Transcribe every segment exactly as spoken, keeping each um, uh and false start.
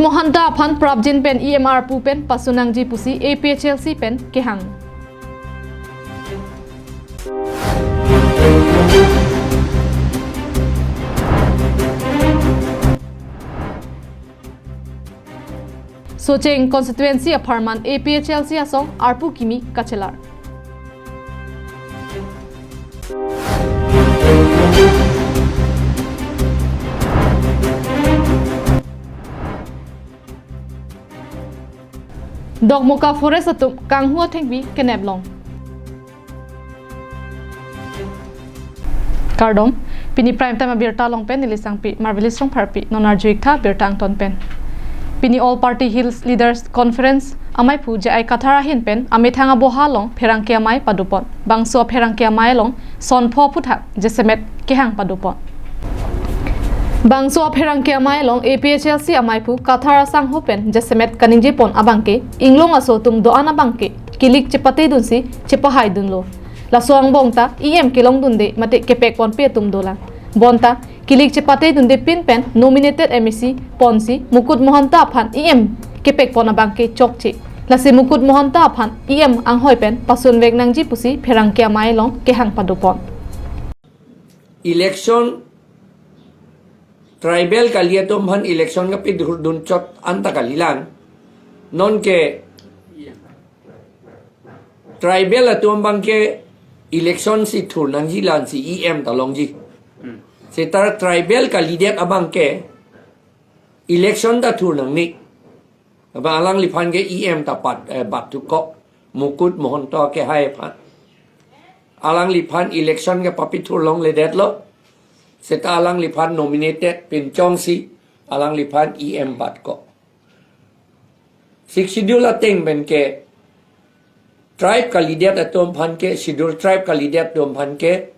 Mohanta aphan prapjin pen E M arpu pen pasunangji pusi A P H L C pen kehang. Socheng constituency apharman A P H L C asong arpu kimi kachelar. Dokmoka Forest atum kanghu athengpi kenep long. Kardom, pini Prime Time abirta along pen neli Sangpi Marvelous Rongpharpi, non arju-ik tha birta angton pen. Pini All Party Hills Leaders Conference amaiphu J I Kathar ahin pen amethang aboha along pherangke amei padopon. Bangso apherangke amei along sonpho aphuthak jasemet kehang padopon. Bangso apherangke amei along A P H L C amaiphu Kathar asangho pen jasemet kaningjepon abangke, inglong aso atum do-an abangke kilik chepatedunsi chepahaidunlo. Laso angbong ta E M kelongdunde mate kepekponpe atum dolang. Bonta kilik chepatedunde pin pen nominated M A C ponsi Mukut Mohanta aphan E M kepekpon abangke chokche. Lasi Mukut Mohanta aphan E M anghoi pen pasunvek nangji pusi pherangke amei along kehang padopon. Election, tribal kali atum aphan election kapidurdun chot anta kalilang. Nonke tribal atum abangke election si thur nangji, la-ansi E M ta longji. Hmm. Seta tribal kalidet abangke election ta thur nangne. Abang alangliphan ke E M ta pat, eh, bat thuko, Mukut Mohanta kehai aphan. Alangliphan election ke papithur longledetlo. Seta alangliphan nominated pinchongsi alangliphan E M batko. Sixth Schedule ateng pen ke tribe kalidet atum aphan ke, Schedule Tribe kalidet atum aphan ke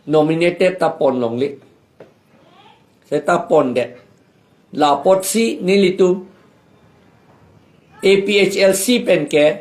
nominated ta pon longle. Seta pondet. La apotsi nelitum A P H L C pen ke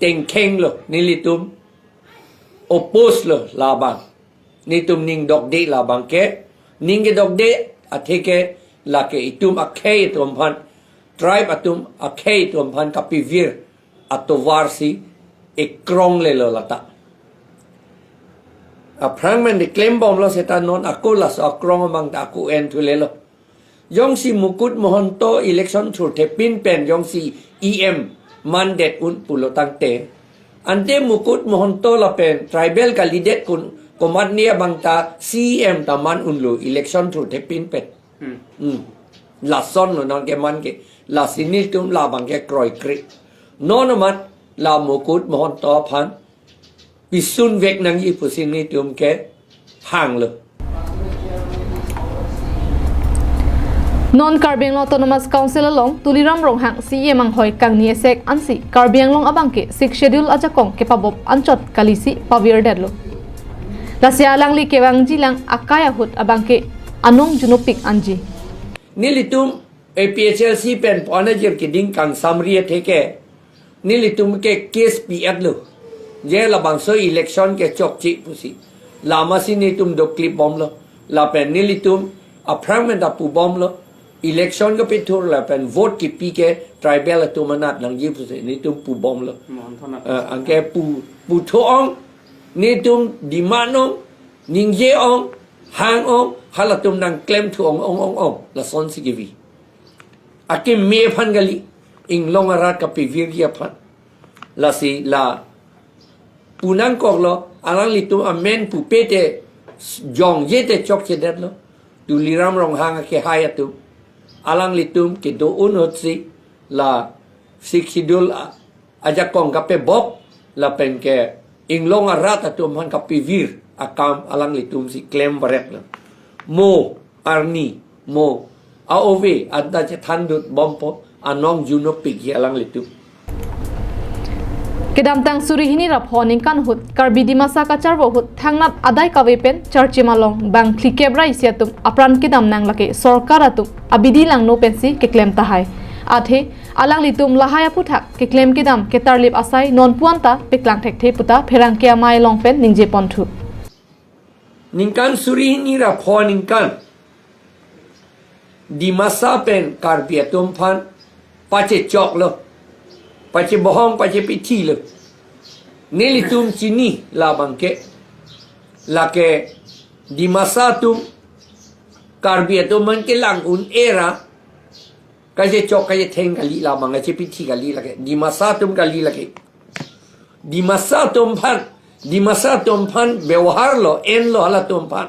tengkheng lo, nelitum oppose lo labang. Nelitum ning dokde labang ke, ning kedokde atheke lake itum akhei atum aphan, tribe atum akhei atum aphan kapivir atovar si ekrong lelo lata. Aphrang men deklembomlo, seta non ako laso akrong abang ta ako en thulelo. Jongsi Mukut Mohanta election thurthe pin pen jongsi E M mandet un pulo tangte, ante Mukut Mohanta lapen tribal kalidet kun komatne abang ta C E M ta man unlo election thurthe pin pen. Hmm. Hmm. Lasonlo nonke man ke. Lasi nelitum labang ke kroikre. Non amat la Mukut Mohanta aphan pisunvek nangji pusi nelitum kehanglo. Non Karbi Anglong Autonomous Council along Tuliram Ronghang C E M anghoi kangni esek ansi Karbi Anglong abangke Sixth Schedule ajakong kepabop anchot kalisi pavirdetlo. Lasi alangli kevangjilang akai ahut abangke anong junopik anji. Nelitum A P H L C pen pon ajir keding kangsamri atheke nelitum ke case pi-etlo. Je labangso election ke chokche pusi. Lamasi nelitum doklipbomlo. Lapen nelitum aphrang men ta pubomlo. Election kapithur lapen vote kipi ke tribal atum anat nangji pusi nelitum pubomlo. Mohanta anat. Eh, anke pu, puthu-ong, nelitum demand-ong, ningje-ong, hang-ong, halatum nangklemthu-ong, ong, ong, ong. Lasonsi kevi. Akeme aphan kali, inglong arat kapivirji aphan. Lasi la pu nangkoklo, alanglitum amen pupe te jongje te chokchedetlo. Tuliram Ronghang akehai atum. Alanglitum kedo-un ahutsi la Sixth Schedule a, ajakong kapebop lapen ke inglong arat atum aphan kapivir akam alanglitum si klem varetlo. Mo arni, mo aove anta chethandutbompo, anong junopikji alanglitum. Kedamtang suri hini ra pho ningkan ahut Karbi Dimasa kacharvo ahut thangnat adai kave pen Charchim along bang phlikep ra isi atum apran kedam nang lake sorkar atum abidi langno pensi keklem tahai. Athe alanglitum lahai aphuthak keklem kedam ketarlip asai nonpu anta peklang thekthe puta pherangke amei along pen ningjeponthu. Ningkan suri hini ra pho ningkan Dimasa pen Karbi atum aphan pachechoklo, pachebohong, pachepithilo. Nelitum chini labangke, lake Dimasa atum, Karbi atum aphan kelang un-e ra kachechok kachetheng kali, labang kachepithi kali lake. Dimasa atum kali lake. Dimasa atum aphan, Dimasa atum aphan beboharlo, enlo halatum aphan.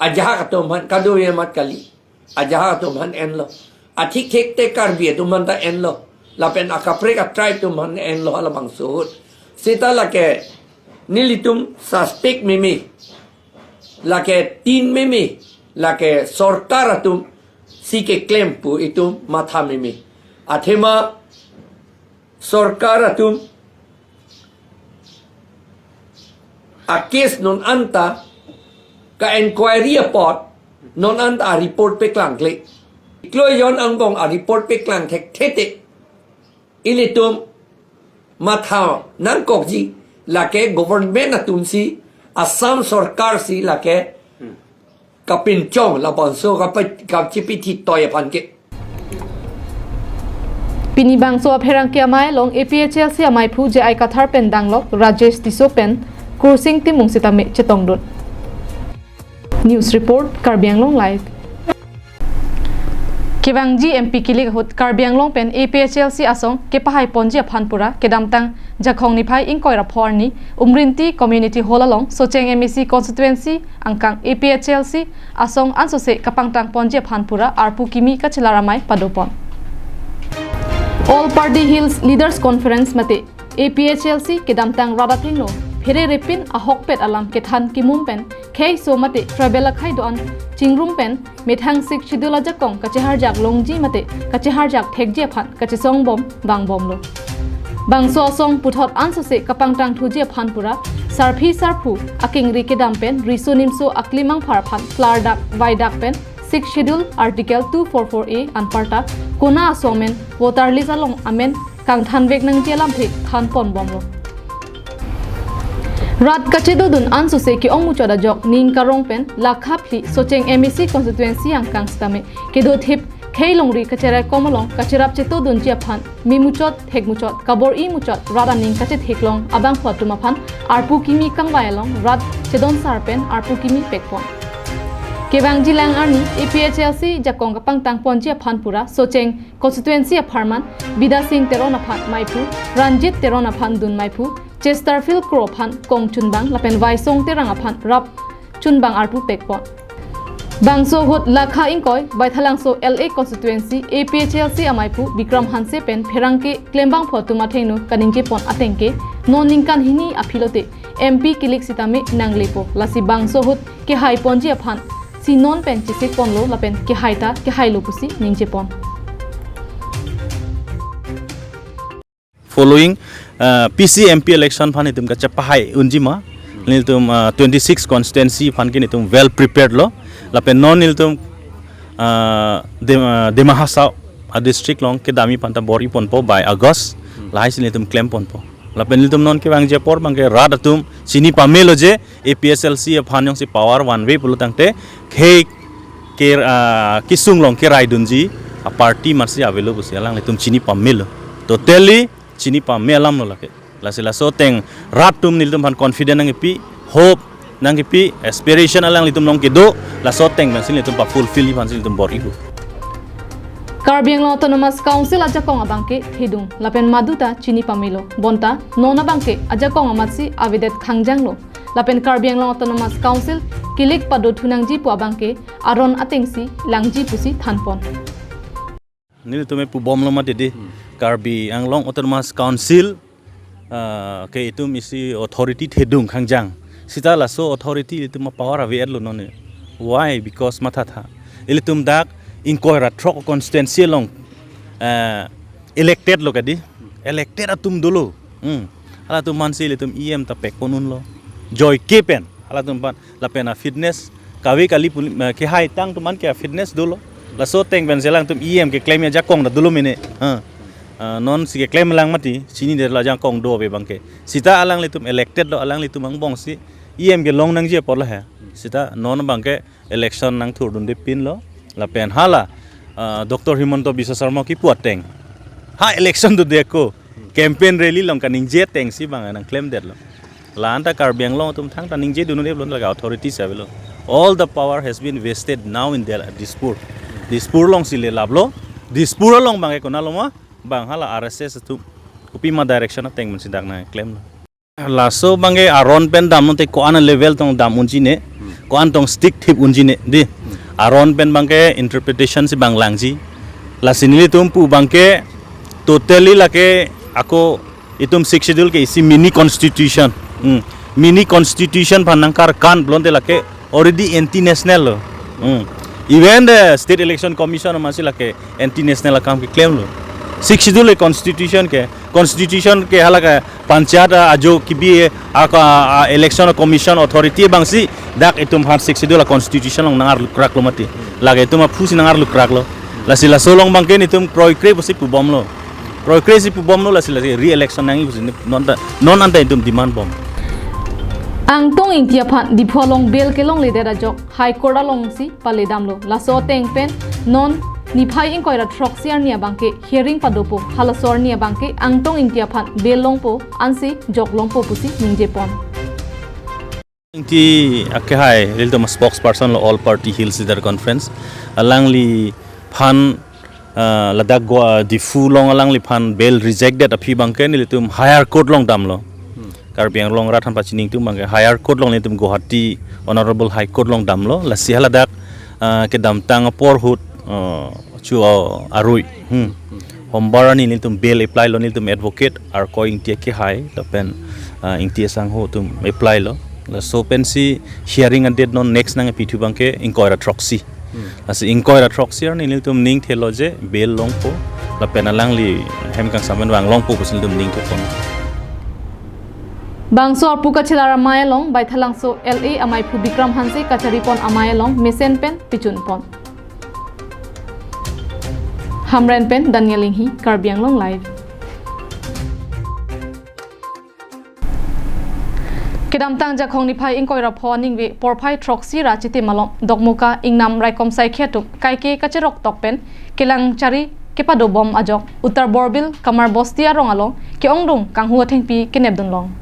Ajahak atum aphan, kadokave amat kali. Ajahak atum aphan enlo. Athik thik te Karbi atum aphan ta enlo. Lapen akaprek a-tribe atum aphan enlo halabangso ahut. Seta lake nelitum suspect meme, lake tin meme, lake sorkar atum si keklem pu itum matha meme. Athema sorkar atum a-case non anta ka-enquiry apot non anta a-report peklangkle. Iklo ejon angbong a-report peklang thekthe te ilitum matha nangkokji, lake government atum si, Assam sorkar si lake kapinchong labangso kapa-, kachepithi toi aphan ke. Pini bangso apherangke amei along A P H L C ameiphu J I Kathar pen danglok Rajesh Tisso pen Kursing Timung sitame chetongdun. News report, Karbi Anglong Live. Kevangji M P kilik ahut Karbi Anglong pen A P H L C asong kepahai ponji aphan pura kedamtang Jakhong niphai ingkoi ra pho arni Umrinti Community Hall along Socheng M A C constituency angkang A P H L C asong ansose kapangtang ponji aphan pura arpu kimi kachelar amei padopon. All Party Hills Leaders Conference mate A P H L C kedamtang rat athengno pherere pin ahokpet alam kethan kimum pen kheiso mate tribal akhei do-an chingrum pen methang Sixth Schedule ajakong kacheharjak longji mate kacheharjak thekji aphan kachesong bom vangbomlo. Bangso asong puthot ansose kapangtang thuji aphan pura sarpi sarpo akengri kedam pen riso nimso aklimang phar aphan klardak vaidak pen Sixth Schedule Article two four four A anparta kona aso amen voter list along amen kangthanvek nangji alamthe thanponbomlo. Rat kachedodun ansose ke-ong muchot ajok ning karong pen lakha phli Socheng M A C constituency angkang sitame kedo thip khei longri kacherai kom along kacherap chetodunji aphan me muchot thek muchot kabor-i muchot rat aning kachetheklong abangphu atum aphan arpu kimi kangvai along rat chedonsar pen arpu kimi pekpon. Kevangji lang arni A P H L C jakong kapangtang ponji aphan pura Socheng constituency apharman Bidya Sing Teron aphan meiphu, Ranjit Teron aphan dun meiphu, Chesterfield Kro aphan kong chunbang lapen Vaisong Terang aphan rap chunbang arpu pekpon. Bangso ahut lakha ingkoi Baithalangso L A constituency A P H L C ameiphu Bikram Hanse pen pherangke klembangphu atum athengno kaningjepon atengke non ningkan hini aphi lote M P kilik sitame nanglepo, lasi bangso ahut kehai ponji aphan si non pen chesikponlo lapen kehai ta kehailo pusi ningjepon. Following uh, P C M P election aphan itum kachepahai unji ma, nelitum uh, twenty-six constituency aphan ke nelitum well prepared lo, lapen non nelitum uh, Dem- uh, Dima Hasao a district along kedamji aphan ta bor-iponpo by August, lahai si nelitum klemponpo. Lapen nelitum non kevangji apor abangke rat atum chini pamelo je A P H L C aphan jongsi power vanve pulo tangte khei ke uh, kesung along keraidunji a party amatsi avelo pusi alanglitum chini pamelo. Totally chini pame alamlo lake. Lasi laso ateng rat atum nelitum aphan confident nangkipi, hope nangkipi, aspiration alanglitum along kedo, laso ateng pensi nelitum pa-fulfill aphansi nelitum bor-ipo. Karbi Anglong Autonomous Council ajakong abangke thedung lapen maduta chini pamelo. Bonta non abangke ajakong amatsi avedet khangjanglo. Lapen Karbi Anglong Autonomous Council kilik padothu nangji pu abangke aron atengsi langji pusi thanpon. Nelitum epubomlo mati di, Karbi Anglong Autonomous Council uh, ke itum isi authority thedung khangjang. Sita laso authority itum power ave-etlo non. Why? Because mathatha, ilitum dak ingkoi ra throk constituency along uh, elected lo kadi. Elected atum dolo. Hmm. Halatum aphansi ilitum E M ta pekpon unlo. Joike pen halatum aphan lapen a-fitness kave kali puli- eh, kehai tang atum aphan ke a-fitness dolo. Laso ateng pensi alangtum E M keklemji ajakong ta dolo mene. Ha. Ah, nonsi keklem lang mati, chinidetlo ajakong do ave abangke. Sita alanglitum elected lo, alanglitum angbongsi E M kelong nangji apor lo he. Sita non abangke election nangthurdundepinlo. Lapen hala ah, Doctor Himanta Biswa Sarma kipu ateng ha election dodeko campaign rally along kaningje atengsi bang nangklemdetlo. La-anta Karbi Anglong atum thangta ningje dun un-e pulo, lake authorities avelo. All the power has been wasted now in Del-, Dispur. Dispur alongsi le laplo. Dispur along bang ke konatlo ma, bang hala R S S atum kopima direction ateng pensi dak nangklemlo. Laso bang ke aron pen damnon te ko-an level tong dam unji ne, ko-an tong stick thip unji ne, di. Aron pen bang ke interpretation si bang langji. Lasi nelitum pu bang ke totally lake ako itum Sixth Schedule ke isi mini constitution. Hmm. Mini constitution aphan nangkarkan pulote lake already anti-national lo. Hmm. Even the State Election Commission masi lake anti-national akam keklemlo. Sixth Schedule le constitution ke, constitution ke hala ke panchayat ajo kibi a, a, a election commission authority bangsi dak itum aphan Sixth Schedule a constitution along nangarlukraklo mati. Lake itum aphusi nangarlukraklo. Lasi laso along bang ke nelitum kroikre pusi pubomlo. Kroikre si pubomlo, lasi lasi re-election nangji pusi non ta, non anta itum demand bom. Angtong Ingti aphan Diphu along bail kelongledet ajok High Court alongsi paledamlo. Laso ateng pen non niphai ingkoi ra throksi arni abang ke hearing padopo. Halaso arni abang ke Angtong Ingti aphan bail longpo, ansi jok longpo pusi ningjepon. Ingti akehai, ilitum spokesperson lo All Party Hill Leaders Conference. Alangliphan, ah, ladak Goa, Diphu along alangliphan bail rejectdet aphi bang ke nelitum higher court along damlo. Hmm. Karbi Anglong rat aphan pachini atum bang ke higher court along nelitum Guwahati Honorable High Court along damlo. Lasi haladak, ah, kedamtang apor ahut, ah, chu, ah, arui. Hmm. Hombar arni nelitum bail apply lo, nelitum advocate Arkoi Ingti akehai lapen, ah, Ingti asangho atum apply lo. Laso pensi hearing a date non next nangpithu bang ke ingkoi ra throksi. Hmm. Lasi ingkoi ra throksi arni nelitum ning thelo je bail longpo lapen alangli hem kangsam pen vang longpo pusi nelitum ning thepon. Bangso arpu kachelar amei along Baithalangso L A ameiphu Bikram Hanse kacharipon amei along mesen pen pichunpon. Hamren pen Daniel Inghi, Karbi Anglong Live. Kedamtang Jakhong niphai ingkoi ra pho aningve porphai throksi ra chitim along Dokmoka Ingnam raikom saikhi atum kaike kacherok tok pen kelang chari kepadobom ajok Uttar Borbil Kamar Bosti arong along ke-ongdung kanghu athengpi kenepdun long.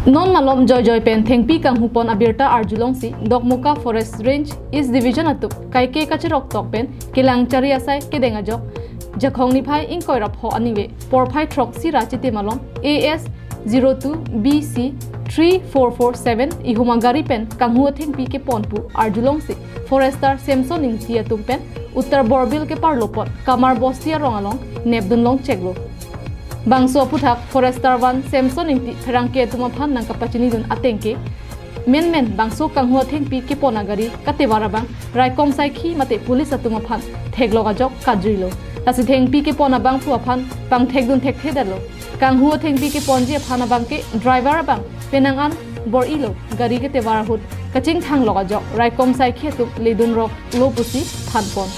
Non malom joijoi pen thengpi kanghupon abirta arjulongsi Dokmoka Forest Range East Division atum kaike kacherok tok pen kelang chari asai kedeng ajok Jakhong niphai ingkoi ra pho aningve porphai throksi ra chitim along A S zero two B C three four four seven ihum agari pen kanghu athengpi kepon pu arjulongsi Forester Samson Ingti atum pen Uttar Borbil keparlopon Kamar Bosti arong along nepdun long cheklo. Bangso aphuthak Forester one Samson Ingti pherangke atum aphan nangkapachinidun ateng ke menmen bangso kanghu athengpi kepon agari katevar abang raikom saikhi mate police atum aphan theklok ajok katjuilo. Lasi thengpi kepon abangphu aphan pangthekdun thekthedetlo. Kanghu athengpi keponji aphan abang ke driver abang penang an bor-ilo, gari ketevar ahut kachingthanglok ajok raikom saikhi atum ledun roklo pusi thanpon.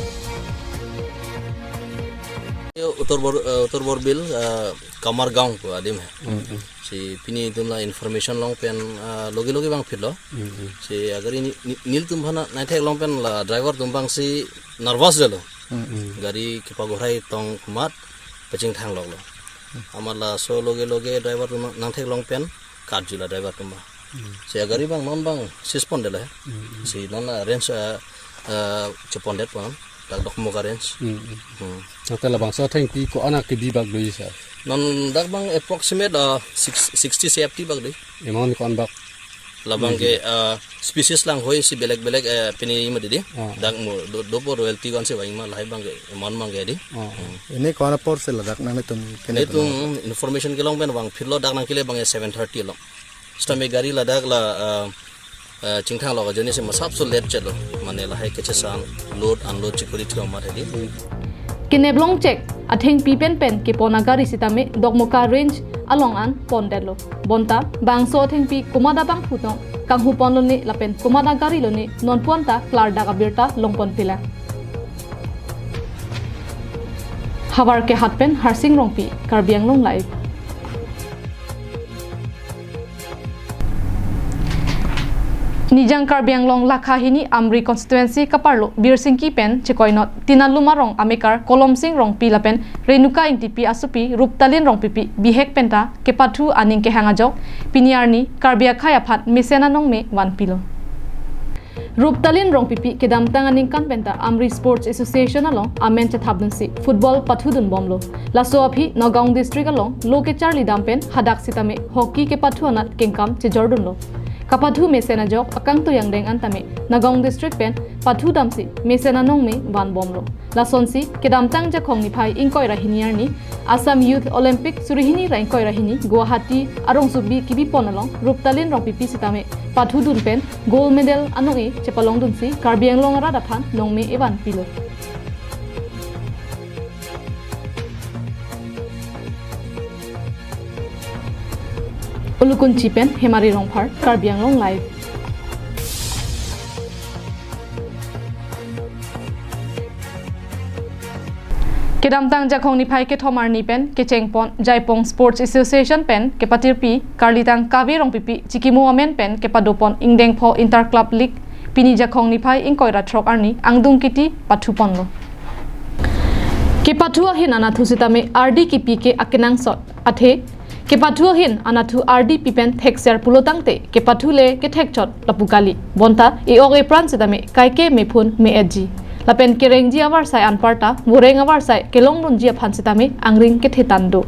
Yo, Uttar Bor-, eh, Uttar Borbil, eh, Kamar Gaon ko adim hai. Hmm, hmm. Si pini itum la information long pen, eh, loge loge vangphitlo. Hmm, hmm. Si agari ni, ni, nelitum aphan nangthek long pen la driver atum bangsi nervous detlo. Hmm, hmm. Gari kepagorai tong komat pachingthangloklo. Amat laso loge loge driver atum nangthek long pen katjuilo driver atum abang. Hmm. Si agari abang non abang seize pondetlo. Hmm, hmm. Si non la range, eh, eh, chepondetpo non. Dak Dokmoka Range. Hmm, hmm. Hmm. Tangte labangso athengpi ko-an akebi bak do sir? Non dak abang approximate, ah, six, sixty safety bak do. Amount ko-an bak? Labang ke, ah, species langhoi si belek belek, eh, pini ma dei. Ah. Dak mo do, dopo royalty ko-ansi vangma lahai abang ke amount abang ke dei. Ah. Hmm. Pini ko-an apor si ladak nanglitum kene. Netum information kelong pen vangphitlo dak nangkele abang ke seven thirty lo. Sitame gari ladak la, ah, eh, chingthanglok ajoine si masapso late chetlo. Mane lahai kachesang load unload chekori thio mat hedi. Kenep long chek athengpi penpen kepon agari sitame Dokmoka Range along an pondetlo. Bonta bangso athengpi komat abangphu tong kanghuponlone lapen komat agari lone nonpu anta klardak abirta longponpelang. Havar Kehat pen Harsing Rongpi, Karbi Anglong Live. Nijang Karbi Anglong lakha hini Amri constituency kaparlo Birsingki pen Chekoinot Tinalum arong amekar Kolomsing Rongpi lapen Renuka Ingtipi asopi Ruptalin Rongpipi bihek penta kepathu aning kehang ajok pini arni Karbi akhei aphan mesen anong me vanpilo. Ruptalin Rongpipi kedamtang aningkan penta Amri Sports Association along amen chethapdunsi football pathudunbomlo. Laso aphi Nagaon district along lo kecharlidam pen hadak sitame hockey kepathu anat kengkam chejordunlo. Kapathu mesen ajok akangtui angdeng an tame Nagaon district pen pathudamsi mesen anong me vanbomlo. Lasonsi kedamtang Jakhong niphai ingkoi ra hini arni Assam Youth Olympic suri hini ra ingkoi ra hini Guwahati arongsopi kebipon along Ruptalin Rongpipi sitame pathudun pen gold medal anong-e chepalongdunsi Karbi Anglong arat aphan nong me evanpilo. Ulukunchi pen Hemari Rongphar, Karbi Anglong Live. Kedamtang Jakhong niphai kethom arni pen kechengpon Jaipong Sports Association pen kepatirpi Karlitang Kave Rongpipi chikimo amen pen kepadopon ingdeng pho Inter Club League pini Jakhong niphai ingkoi ra throk arni angdung kiti pathuponlo. Kepathu ahin anatthu sitame ardi kipi ke akenangsot athe kepathu ahin anatthu ardi pi pen thekser pulotangte kepathu le kethekchot lapu kali. Bonta e-ok epran sitame kaike mephun me-etji. Lapen kerengji avarsai anparta voreng avarsai kelongdunji aphan sitame angring kethe tando.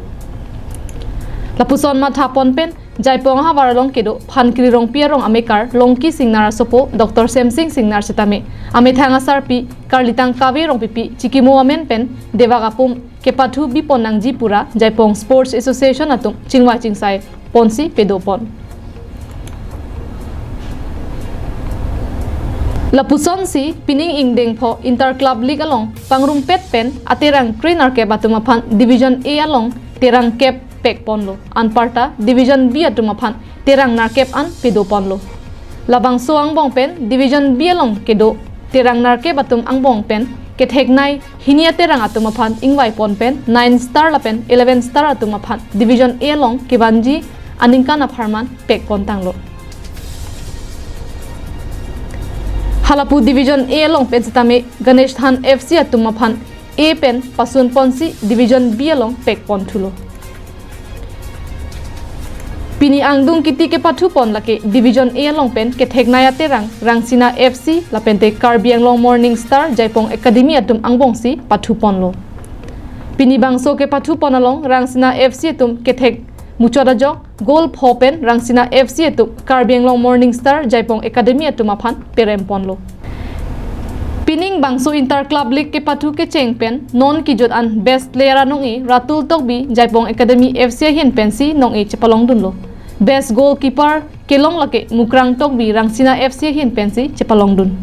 Lapuson mathapon pen Jaipong ahavar along kedo Phankri Rongpi arong amekar Longki Singnar asopo Doctor Semsing Singnar sitame amethang asarpi Karlitang Kave Rongpipi chikimo amen pen devak apum kepathu bipon nangji pura Jaipong Sports Association atum chingvai chingsai ponsi pedopon. Lapusonsi pining ingdeng pho Inter Club League along pangrumpet pen aterang kre nerkep atum aphan Division A along terang kep pekponlo. Anparta Division B atum aphan terang nerkep an pedoponlo. Labangso angbong pen Division B along kedo terang nerkep atum angbong pen ketheknei hini aterang atum aphan ingvaipon pen nine star lapen eleven star atum aphan Division A along kevanji aningkan apharman pekpontanglo. Halapu Division A along pen sitame Ganesh Than F C atum aphan A pen pasunponsi Division B along pekponthulo. Pini angdung kiti kepathupon lake Division A along pen ketheknei aterang Rangsina F C lapente Karbi Anglong Morning Star Jaipong Academy atum angbongsi pathuponlo. Pini bangso kepathupon along Rangsina F C atum kethek muchot ajok goal pho pen Rangsina F C atum Karbi Anglong Morning Star Jaipong Academy atum aphan peremponlo. Pining bangso Inter Club League kepathu kecheng pen non kejut an best player anong-e Ratul Tokbi Jaipong Academy F C ahin pensi nong-e chepalongdunlo. Best goalkeeper kelong lake Mukrang Tokbi Rangsina F C ahin pensi chepalongdun.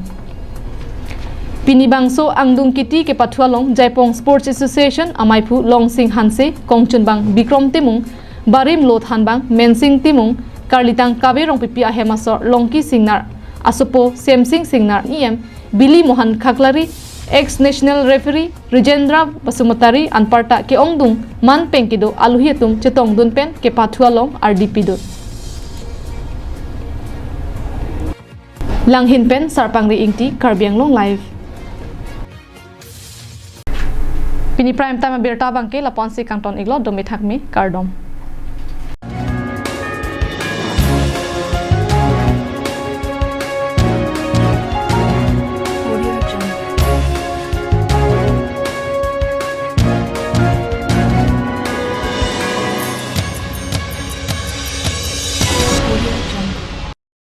Pini bangso angdung kiti kepathu along Jaipong Sports Association amaiphu Longsing Hanse, kongchunbang Bikrom Timung, barim lo thanbang Mensing Timung, Karlitang Kave Rongpipi ahem asor Longki Singnar, asopo Semsing Singnar, E M Bili Mohan Khaklari, ex national referee Rijendra Basumatary anparta ke-ongdung man pen kedo aluhi atum chetongdun pen kepathu along ardi pidun. Langhin pen Sarpangri Ingti, Karbi Anglong Live. Pini prime time abirta abangke lapu-ansi kangton-iklo, dome thakme, kardom.